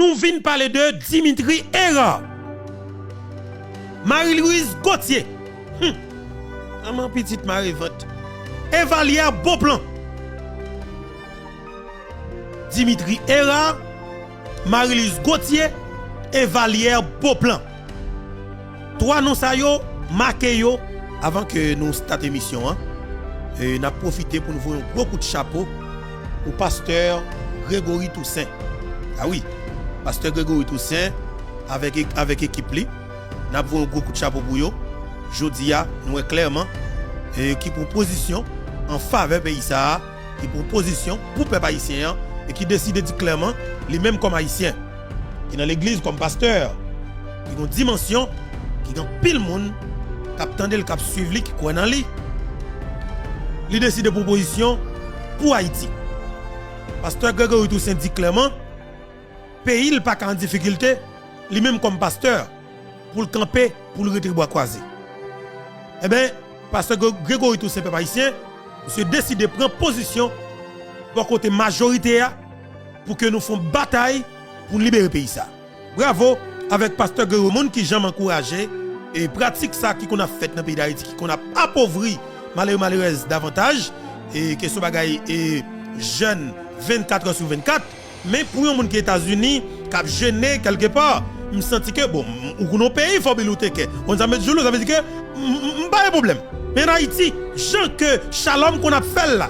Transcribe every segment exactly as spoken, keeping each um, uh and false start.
Nou vin pale de Dimitri Hérard, Marie Louise Gauthier, hmm, manman pitit mare vant, Evalière Beauplan. Dimitri Hérard, Marie Louise Gauthier, Evalière Beauplan. Twa non sa yo, make yo. Avan ke nou start emisyon an, e, n ap pwofite pou n voye yon gwo kout chapo pou pastè Gregory Toussaint. A wi, pastè Gregory Toussaint avèk, avèk ekip li, n ap voye yon gwo kout chapo pou yo. Jodi a, nou wè klèman, e, ki pran pozisyon an favè peyi sa a, ki pran pozisyon pou pèp ayisyen an e ki deside di klèman, li menm kòm ayisyen, ki nan legliz kòm pastè, ki gen dimansyon, ki gen anpil moun k ap tande l, k ap swiv li, ki kwè nan li, li deside pran pozisyon pou Ayiti. Pastè Gregory Toussaint di klèman, peyi l pa ka an difikilte, li menm kòm pastè, pou l kanpe, pou l rete bra kwaze. Enben, pastè Gre-, Gregory Toussaint, pèp ayisyen, misye deside pran pozisyon bò kote majorite a pou ke nou fè yon batay pou n libere peyi sa. Bravo avèk pastè Gregory, moun ki janm ankouraje e pratik sa ki konn ap fèt nan peyi Dayiti, ki konn ap apovri malere malerèz davantaj, e kesyon bagay e jèn vennkat è sou vennkat. Men pou yon moun ki Etazini, k ap jene kèlkepa, m santi ke, bon, m, ou konn yon peyi, fò bil ou te kè. Konn sa m met jou, sa vle di ke m, m, m pa gen pwoblèm. Men an Ayiti, jan ke Shalom konn ap fè l la,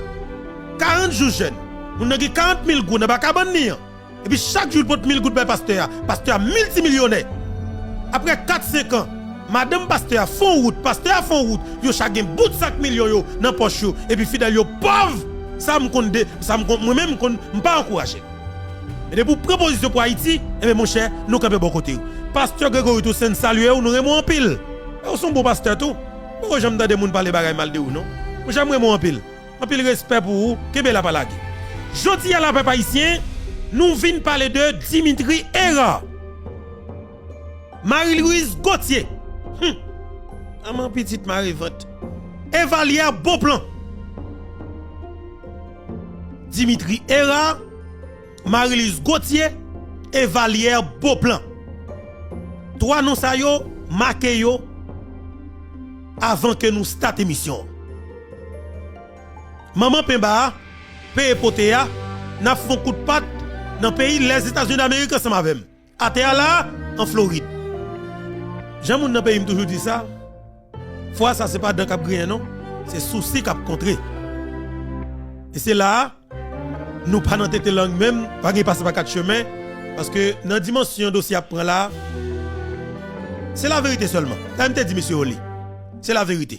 karant jou jèn, moun nan gen karant mil goud anba kabann li an, epi chak jou l pot mil goud bay pastè a, pastè a miltimilyonè. Apre kat, senk an, madanm pastè a fè yon wout, pastè a fè yon wout, yo chak gen bout sak milyon yo nan pòch yo, epi fidèl yo pòv. Sa m konn de, sa m konn, mwen menm m konn, m pa ankouraje l. Men depi w pran pozisyon pou Ayiti, enben monchè, nou kanpe bò kote w. Pastè Gregory Toussaint, n salye w, nou renmen w anpil. E w se yon bon pastè tou. Poko janm tande moun pale bagay mal de ou non. Monchè, m renmen w anpil. Anpil respè pou ou, kenbe la pa lage. Jodi a la pèp ayisyen, nou vin pale de Dimitri Hérard, Marie Louise Gauthier, hmm, manman pitit mare vant, Evalière Beauplan. Dimitri Hérard, Marie Louise Gauthier, Evalière Beauplan. Twa non sa yo, make yo avan ke nou start emisyon an. Manman penba a, peye pote a, n ap fè yon kout pat nan peyi Lèzetazini Damerik ansanm avè m. Atè a la, an Florid. Jan moun nan peyi m toujou di sa, fwa sa se pa dan k ap griyen non, se sousi k ap kontre. E se la a, nou pa nan tete lang menm, pa gen pase pa kat chemen, paske nan dimansyon dosye ap pran la, se laverite sèlman. Sa m te di mesye Oli, se laverite.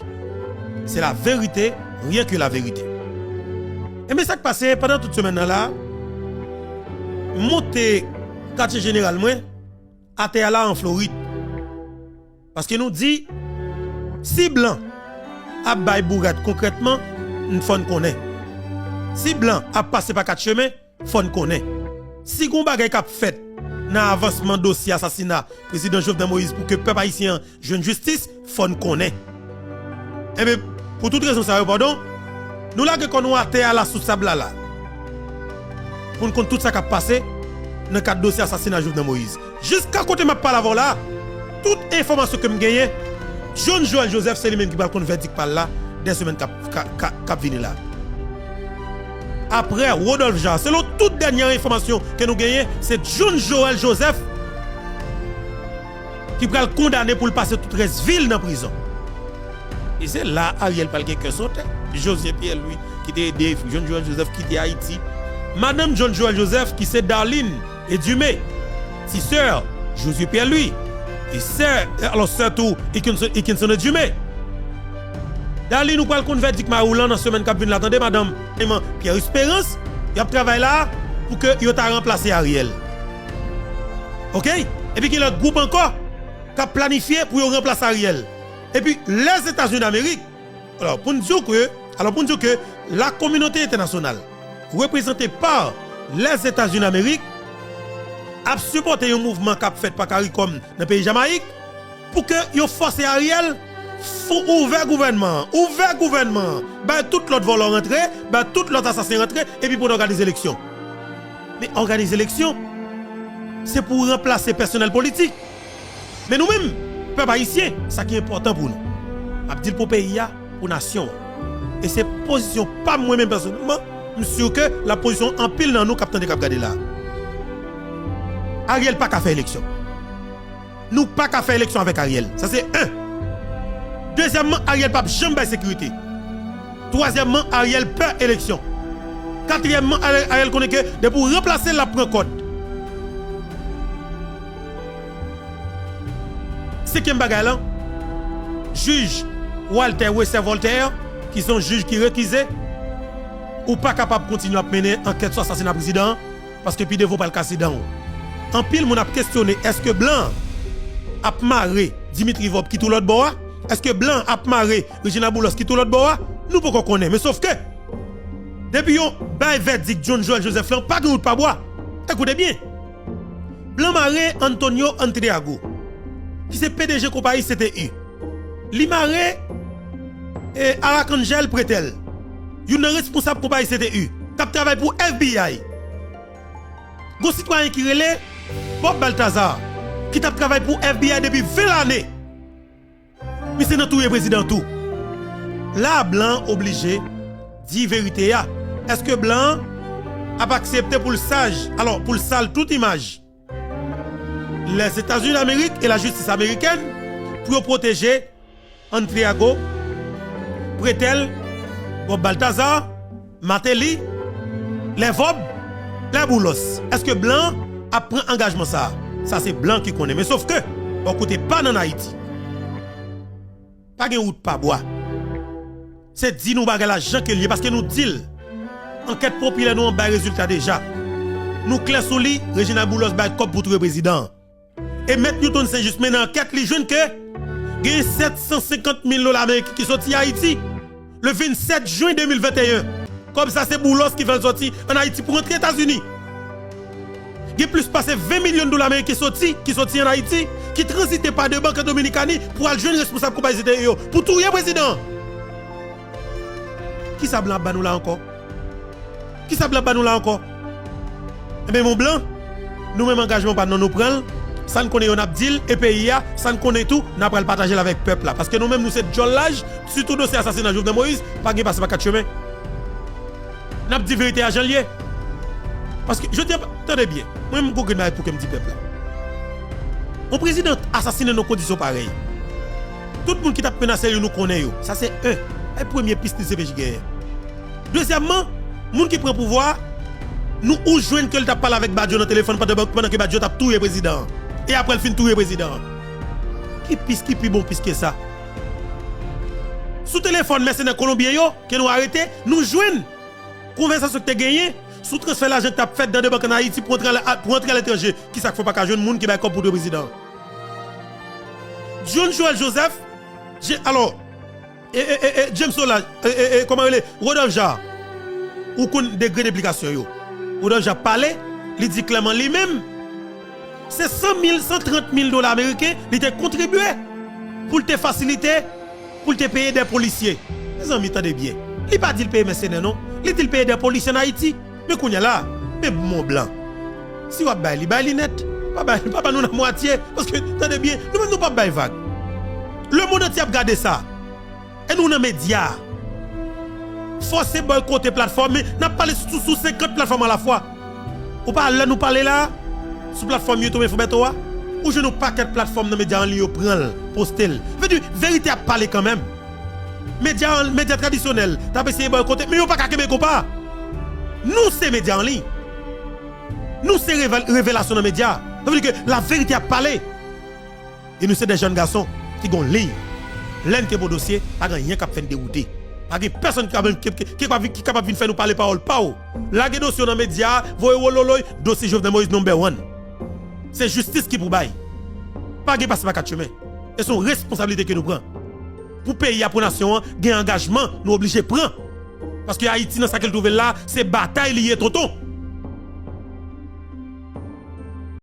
Se laverite, rien que la vérité. Enben sa k pase pandan tout semèn nan la, m monte katye jeneral mwen, atè a la an Florid. Paske nou di, si blan ap bay bourad konkrètman, n fò n konnen. Si blan ap pase pa kat chemen, fò n konnen. Si gon bagay k ap fèt nan avansman dosye asasina prezidan Jovenel Moïse pou ke pèp ayisyen an jwenn jistis, fò n konnen. Enben, pou tout rezon sa yo, padon, nou lage kò nou atè a la sou sab la la. Pou n konn tout sa k ap pase nan kad dosye asasina Jovenel Moïse. Jiska kote m ap pale avè w la, tout enfòmasyon ke m genyen, John Joël Joseph se li menm ki pral konn vèdik pa l la, dè semèn k ap, k ap, k ap, k ap vini la. Apre Rodolphe Jaar, selon tout dènye enfòmasyon ke nou genyen, se John Joël Joseph ki pral kondane pou l pase tout rès vi l nan prizon. E se la Ariel pral gen kè sote. Josué Pierre Louis ki te ede John Joël Joseph kite Ayiti. Madanm John Joël Joseph ki se Darline Edumé, ti sè Josué Pierre Louis, e sè, alò sè tou Hickinson, Hickinson Edumé. Darline, ou pral konn vèdik mari w lan nan semèn k ap vin la, tande madanm. Eman Pierre Espérance, y ap travay la pou ke yo ta ranplase Ariel. Oke? Epi gen lòt gwoup ankò k ap planifye pou yo ranplase Ariel. Epi Lèzetazini Damerik, alò, pou n di w ke, alò, pou n di w ke la kominote entènasyonal, reprezante pa Lèzetazini Damerik, ap sipòte yon mouvman k ap fèt pa Caricom nan peyi Jamayik, pou ke yo fòse Ariel fou ouvè gouvènman an, ouvè gouvènman an, bay tout lòt vòlò rantre, bay tout lòt asasen rantre, epi pou n òganize eleksyon. Men òganize eleksyon, Se pou ranplase pèsonèl politik. Men nou menm, pèp ayisyen, sa ki enpòtan pou nou. M ap di l pou peyi a, pou nasyon an. E se pozisyon pa m mwen menm pèsonèlman, m si ke la pozisyon anpil nan nou k ap tande, k ap gade la. Ariel pa ka fè eleksyon. Nou pa ka fè eleksyon avèk Ariel. Sa se en. Dezyèmman, Ariel p ap janm bay sekirite. Twazyèmman, Ariel pè eleksyon. Katriyèmman, Ariel, Ariel konnen ke depi w ranplase l, l ap pran kòd. Senkyèm bagay lan, jij Walter Wesser Voltaire, ki se yon jij ki rekize, ou pa kapab kontinye ap mennen ankèt sou asasina prezidan an, paske pi devan w pral kase dan w. Anpil moun ap kesyone èske blan an ap mare Dimitri Vorbe ki tou lòt bò a, èske blan an ap mare Reginald Boulos ki tou lòt bò a, nou poko konnen. Men sof ke, depi yo bay vèdik John Joël Joseph lan, pa gen wout pa bwa. Ekoute byen. Blan mare Antonio Antriago, ki se P D G konpayi C T U. Li mare, e, Arcangel Pretel, youn nan responsab konpayi C T U, k ap travay pou F B I. Gon sitwayen ki rele Bob Balthazar, ki t ap travay pou F B I depi ven lane. Misye nan touye prezidan tou. La, blan an oblije di verite a. Èske blan an ap aksepte pou l saj, alò, pou l sal tout imaj Lèzetazini Damerik e lajistis amerikèn pou yo pwoteje Antriago, Pretel, Bob Balthazar, Martelly, lè Vorbe, lè Boulos? Èske blan an ap pran angajman sa a? Sa se blan ki konnen. Men sof ke, bò kote pa n ann Ayiti, pa gen wout pa bwa. Se di nou bagay la jan ke l ye, paske nou di l. Ankèt popilè nou an bay rezilta deja. Nou klè sou li, Reginald Boulos bay kòb pou touye prezidan an. E Mèt Newton Saint Juste mennen ankèt, li jwenn ke gen sèt san senkant mil dola ameriken ki soti Ayiti le vennsèt jen de mil venteyen. Kòb sa se Boulos ki fè l soti ann Ayiti pou rantre Etazini. Gen plis pase ven milyon dola ameriken soti, ki soti ann Ayiti, ki tranzite pa de bank an Dominikani pou al jwenn responsab konpayi C T U yo, pou touye prezidan an. Kisa blan ap ba nou la ankò? Kisa blan ap ba nou la ankò? Enben, mon blan, nou menm angajman pa n nan, nou pran l. Sa n konnen yo, n ap di l, e peyi a, sa n konnen tou, n ap pral pataje l avèk pèp la. Paske nou menm, nou se djòl laj, sitou dosye asasina Jovenel Moïse, pa gen pase pa kat chemen. N ap di verite a jan l ye. Paske, jodi a, tande byen, mwen, m gon grenn bagay pou ke m di pèp la. Yon prezidan asasinen nan kondisyon parèy. Tout moun ki t ap menase li, nou konnen yo. Sa se en. E premye pis li se P J genyen. Dezyèmman, moun ki pran pouvwa a, nou ou jwenn ke l t ap pale avèk Badio nan telefòn pandan, pandan ke Badio t ap touye prezidan an. E apre l fin touye prezidan an. Ki pis ki pi bon pis ke sa? Sou telefòn mèsenè kolonbyen yo, ke nou arete, nou jwenn konvèsasyon ki te genyen sou transfè lajan ki t ap fèt nan de bank ann Ayiti pou antre, pou antre aletranje. Kisa k fè w pa ka jwenn moun ki bay kòb pou touye prezidan an? John Joël Joseph, Je-, alò, e, e, e, e, James Sola, e, e, e, kòman rele? Rodolphe Jaar. Ou konn degre de enplikasyon yo. Rodolphe Jaar pale, li di klèman li menm, se san mil, san trant mil dola ameriken li te kontribye pou l te fasilite, pou l te peye de polisye. Mezanmi, tande byen. Li pa di l peye mèsenè, non. Li di l peye de polisye ann Ayiti. Men kounye a la, men bon blan. Si w ap bay li, bay li nèt. Pa bay, pa ban nou nan mwatye. Paske, tande byen, nou menm nou p ap bay vag. Lemonn antye ap gade sa. E nou nan medya. Fòse bòykote platfòm, men n ap pale sou, sou senkant platfòm alafwa. Ou pa lè nou pale la, sou platfòm YouTube Info Bèto a, ou jwenn yon pakèt platfòm nan medya an liy yo pran l, poste l. Vle di, verite ap pale kanmenm. Medya, medya tradisyonèl t ap eseye bòykote, men yo pa ka kenbe konpa. Nou se medya an liy. Nou se reve-, revelasyon nan medya. Sa vle di ke laverite ap pale. E nou se de jèn gason ki gon liy. Lè n kenbe yon dosye, pa gen anyen k ap fè n dewoute. Pa gen pèsonn ki kapab, ki, ki, ki kapab, ki kapab vin fè nou pale pawòl pa w. Lage dosye w nan medya, voye wololoy, dosye Jovenel Moïse number one. Se jistis ki pou bay. Pa gen pase pa kat chemen. E se yon responsablite ke nou pran. Pou peyi a, pou nasyon an, gen angajman nou oblije pran. Paske Ayiti, nan sa ke l twouve l la, se batay li ye, tonton.